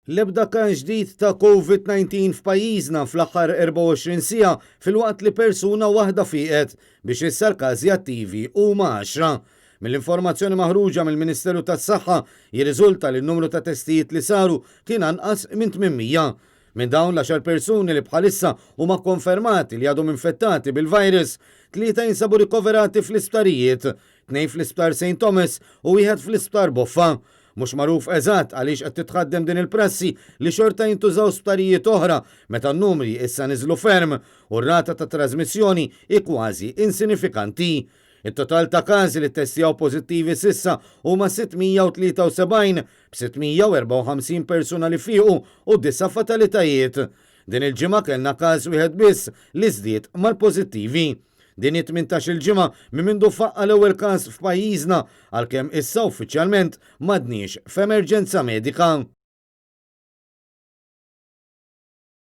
L-ebda każ ġdid ta' Covid-19 f'pajjiżna fl-aħħar 24 siegħa filwaqt li persuna waħda fieqet biex issa l-każi attivi huma għaxra. Mill-informazzjoni maħruġa mill-Ministeru tas-Saħħa jirriżulta li n-numru ta' testijiet li saru kien anqas minn 800. Minn dawn l-għaxar persuni li bħalissa huma kkonfermati li għadhom infettati bil-virus, tlieta jinsabu rikoverati fl-isptarijiet, tnejn fl-Isptar St Thomas u wieħed fl-Isptar Boffa. Mhux magħruf eżatt għaliex qed titħaddem din il-prassi li xorta jintużaw sptarijiet oħra meta n-numri issa niżlu ferm u r-rata ta' trażmissjoni hi kważi insinifikanti. It-total ta' każi li ttestjaw pożittivi s'issa huma 673, b'654 persuna li fiequ u disa' fatalitajiet. Din il-ġimgħa kellna każ wieħed biss li żdied mal-pożittivi. Din hi 18-il ġimgħa minn mindu faqqa' l-ewwel każ f'pajjiżna għalkemm issa uffiċjalment m'għadniex f'emerġenza medika.